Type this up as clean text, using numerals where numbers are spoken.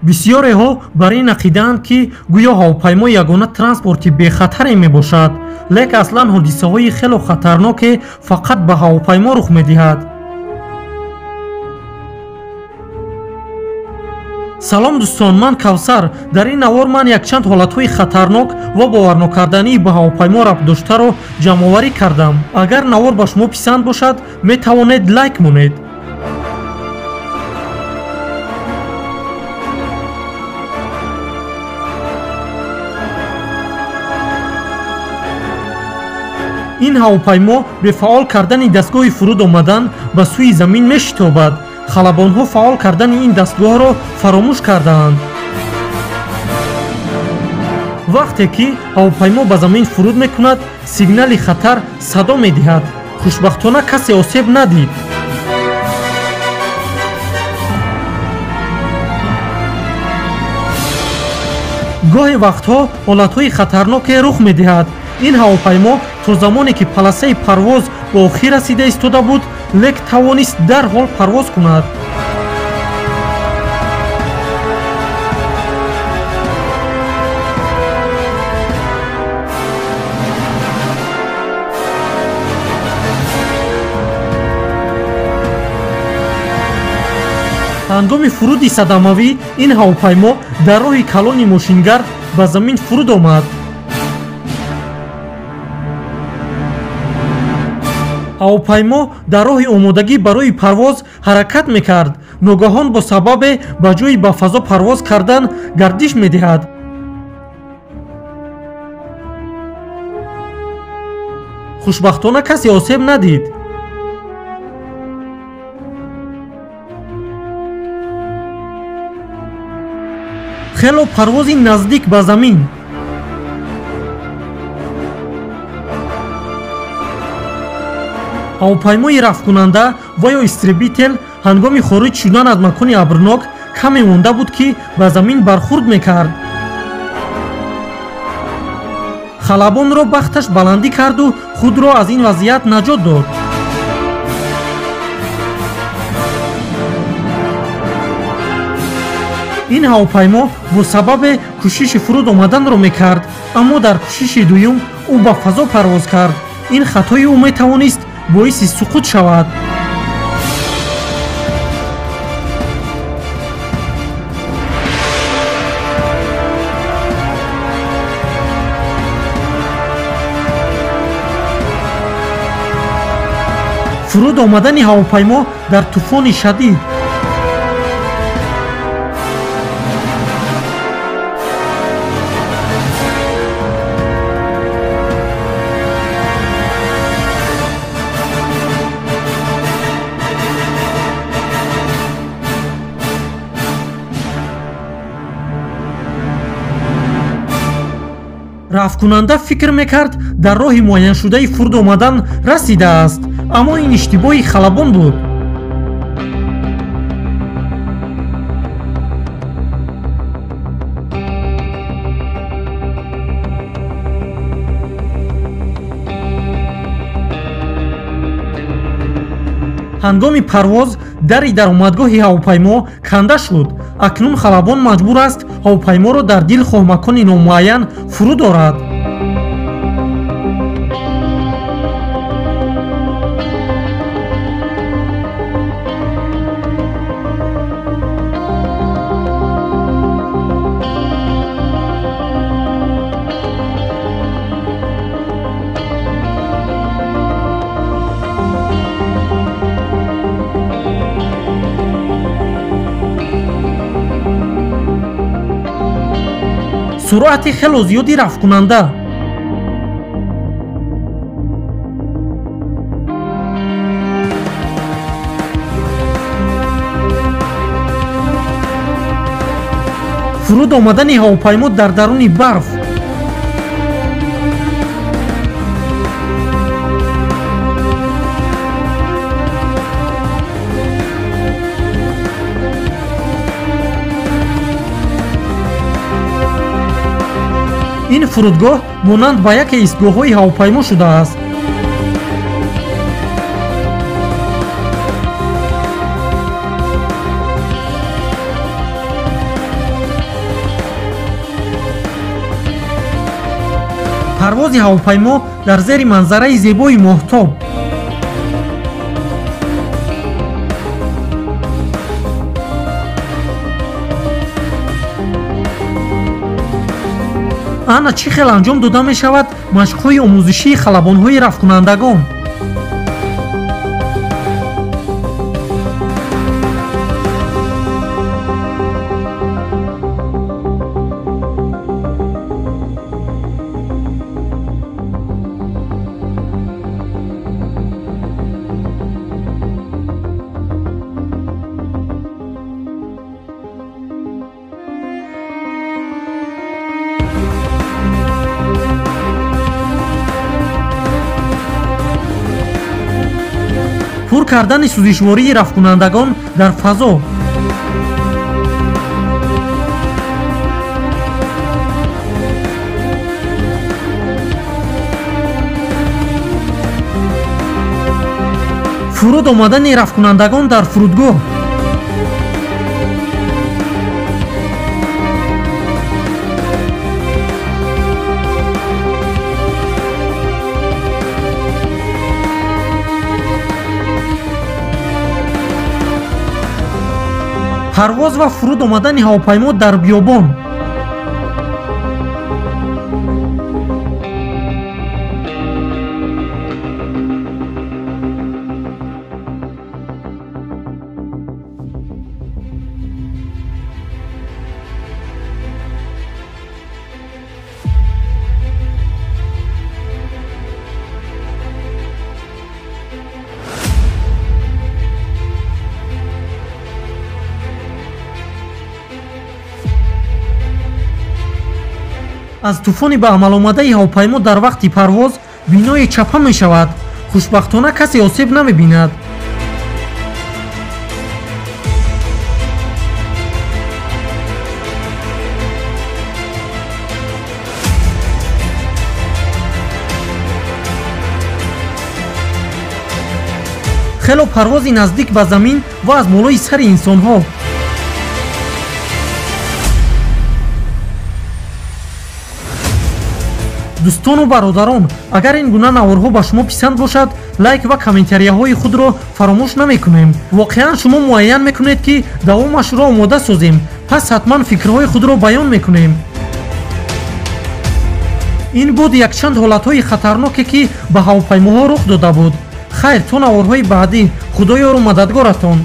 Бисёреҳо бар ин ақидаанд, ки гӯё ҳавопаймо ягона транспорти бехатаре мебошад, лек аслан ҳодисаҳои хело хатарноке фақат ба ҳавопаймо рух медиҳад. Салом дӯстон, ман Кавсар. Дар ин навор ман якчанд ҳолатҳои хатарнок ва боварнокардании ба ҳавопаймо рабтдоштаро ҷамъоварӣ кардам. Агар навор ба шумо писанд бошад, метавонед лайк монед. Ин ҳавопаймо бе фаъол кардани дастгоҳи фуруд омадан ба сӯи замин мешитобад. Халабонҳо фаъол кардани ин дастгоҳро фаромӯш кардаанд. Вақте ки ҳавопаймо ба замин фуруд мекунад, сигнали хатар садо медиҳад. Хушбахтона касе осеб надид. Гоҳе вақтҳо ҳолатҳои хатарноке рух медиҳад. Ин ҳавопаймо то замоне ки паласаи парвоз ба охир расида истода буд, лек тавонист дарҳол парвоз кунад. Ҳангоми фуруди садамавӣ ин ҳавопаймо дар роҳи калони мошингард ба замин фуруд омад. Ҳавопаймо дар роҳи омодагӣ барои парвоз ҳаракат мекард. Ногаҳон бо сабабе ба ҷои ба фазо парвоз кардан гардиш медиҳад. Хушбахтона касе осеб надид. Хело парвози наздик ба замин. Ҳавопаймои рафткунанда ва ё истребител ҳангоми хориҷ шудан аз макони абрнок каме монда буд, ки ба замин бархурд мекард. Халабонро бахташ баландӣ карду худро аз ин вазъият наҷот дод. Ин ҳавопаймо бо сабабе кӯшиши фуруд омаданро мекард, аммо дар кӯшиши дуюм ӯ ба фазо парвоз кард. Ин хатои ӯ метавонист боиси суқут шавад. Фуруд омадани ҳавопаймо дар тӯфони шадид. Рафткунанда фикр мекард, дар роҳи муайяншудаи фуруд омадан расидааст, аммо ин иштибоҳи халабон буд. Ҳангоми парвоз дари даромадгоҳи ҳавопаймо канда шуд. Акнун халабон маҷбур аст ҳавопайморо дар дилхоҳ макони номуайян фуруд орад. Суръати хело зиёди рафткунанда. Фуруд омадани ҳавопаймо дар даруни барф. Ин фурудгоҳ монанд ба яке истгоҳҳои ҳавопаймо шудааст. Парвози ҳавопаймо дар зери манзараи зебои моҳтоб. Ана чӣ хел анҷом дода мешавад машқҳои омӯзишии халабонҳои рафткунандагон. Пур кардани сӯзишвории рафткунандагон дар фазо. Фуруд омадани рафткунандагон дар фурудгоҳ. Парвоз ва фуруд омадани ҳавопаймо дар биёбон. Аз тӯфони ба амаломадаи ҳавопаймо дар вақти парвоз биное чапа мешавад. Хушбахтона касе осеб намебинад. Хело парвози наздик ба замин ва аз болои сари инсонҳо. Дӯстону бародарон, агар ин гуна наворҳо ба шумо писанд бошад, лайк ва комментарияҳои худро фаромӯш намекунем. Воқеан шумо муайян мекунед, ки давомашро омода созем, пас ҳатман фикрҳои худро баён мекунем. Ин буд якчанд ҳолатҳои хатарноке, ки ба ҳавопаймоҳо рух дода буд. Хайр, то наворҳои баъдӣ, Худо ёру мададгоратон.